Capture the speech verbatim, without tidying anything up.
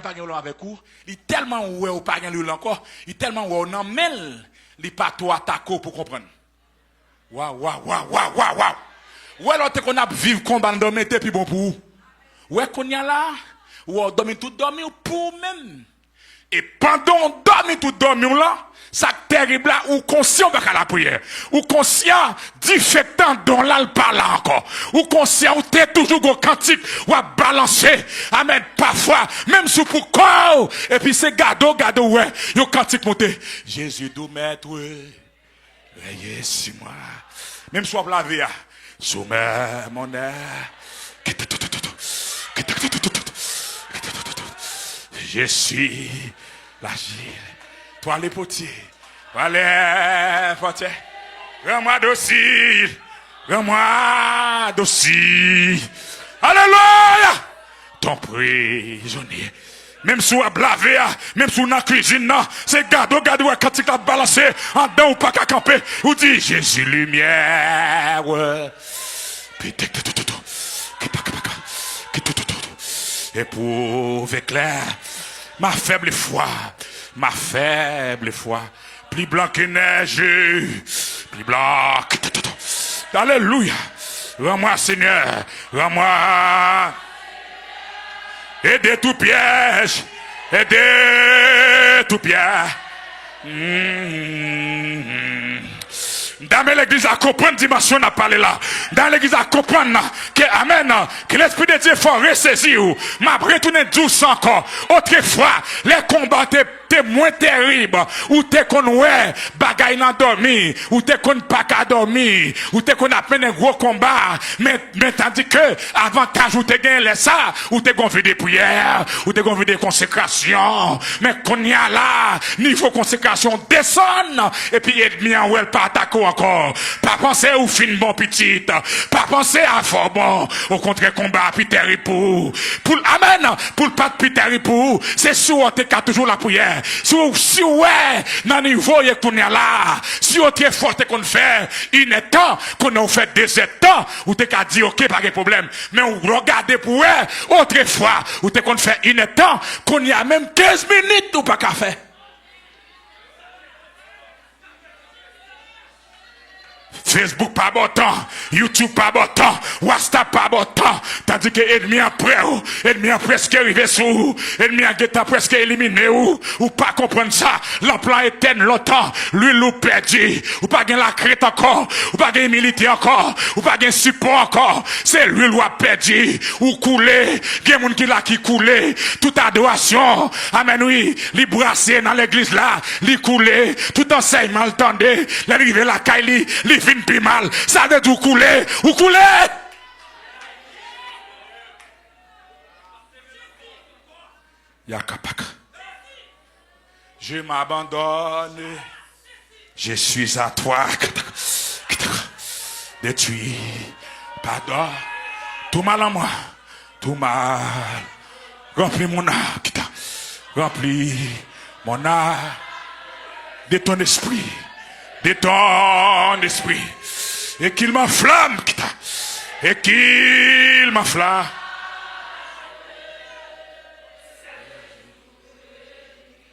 pa gen pwoblèm avèk ou, li tèlman wè ou pa gen lwil ankò, li tèlman wè ou nan men l, li pa twò atake w pou konprann. Waw, waw, waw, waw, waw, waw. Wè lè w te konn ap viv konba nan dòmi te pi bon pou ou. Wè kounye a la, wè w dòmi tout dòmi w pou ou menm. E pandan w dòmi tout dòmi w lan, sa k tèrib la, ou konsyan w pa ka lapriyè. Ou konsyan dizenfektan don la l pa la ankò. Ou konsyan ou te toujou gon kantik w ap balanse. Amèn. Pafwa, menm si w pou kò w, epi se gade w, gade w wè, yon kantik monte. Jezi dou mèt, wi. Veye si mwen. Menm si w ap lave a. Soumè mon nè. Kite tout, tout, tout, tout. Kite tout, tout, tout, tout. Kite tout, tout, tout. Je suis l'agile. Toi le potier. Toi le potier. Rends-moi docile. Rends-moi docile. Alléluia. Ton prisonnier. Menm si w ap lave a, menm si w nan kwizin nan, se gade w gade w wè kantik la ap balanse, anndan w pa ka kanpe. Ou di, Jezi limyè. Pete tout, tout, tout, tout. Ki pa, ki pa, ki tout, tout, tout. Éprouve éclair ma faible foi, ma faible foi. Pli blan ke nèj, pli blan ke tout, tout, tout. Alelouya. Rann mwen, Senyè, rann mwen. Et de tout piège, et de tout piège. Mm. Dame legliz la konprann dimansyon n ap pale la. Dame legliz la konprann ke, amèn, ke Lespri de Dye fò resezi w. M ap retounen di w sa ankò. Otrefwa, lè konba te, te mwen terib, ou te konn wè bagay nan dòmi, ou te konn pa ka dòmi, ou te konn ap mennen gwo konba, men Men tandike avantaj ou te genyen lè sa, ou te gon vi de priyè, ou te gon vi de konsekrasyon. Men kounye a la, nivo konsekrasyon desann, epi ènmi an wè l pa atake w ankò. Pa panse ou fin bon pitit. Pa panse a fè w bon. Okontrè, konba a pi tèrib pou ou. Pou l, amèn, pou l pa t pi tèrib pou ou, se si w te ka toujou lapriyè. Si w, si w wè nan nivo w ye kounye a la, si otrefwa w te konn fè inèdtan, kounye a w fè dezèdtan, ou te ka di, oke, pa gen pwoblèm. Men w, lè w gade pou wè, otrefwa, ou te konn fè inèdtan, kounye a menm kenz minit ou pa ka fè. Facebook pa ba w tan, YouTube pa ba w tan, WhatsApp pa ba w tan, tandike ènmi an prè w, ènmi an prèske rive sou ou, ènmi an gentan prèske elimine w, ou pa konprann sa, lanp lan etèn lontan, lwil ou pèdi, ou pa gen lakrent ankò, ou pa gen imilite ankò, ou pa gen sipò ankò, se lwil w ap pèdi, ou koule, gen moun ki la ki koule, tout adorasyon, amèn wi, li brase nan legliz la, li koule, tout ansèyman l tande, lè l rive lakay li, li vin pi mal, sa vle di w koule, ou koule! Yakapaka. Je m'abandonne. Je suis à toi. Détruis. Pardonne. Tout mal en moi. Tout mal. Remplis mon âme. Remplis mon âme. De ton esprit. De ton esprit. Et qu'il m'enflamme. Et qu'il m'enflamme.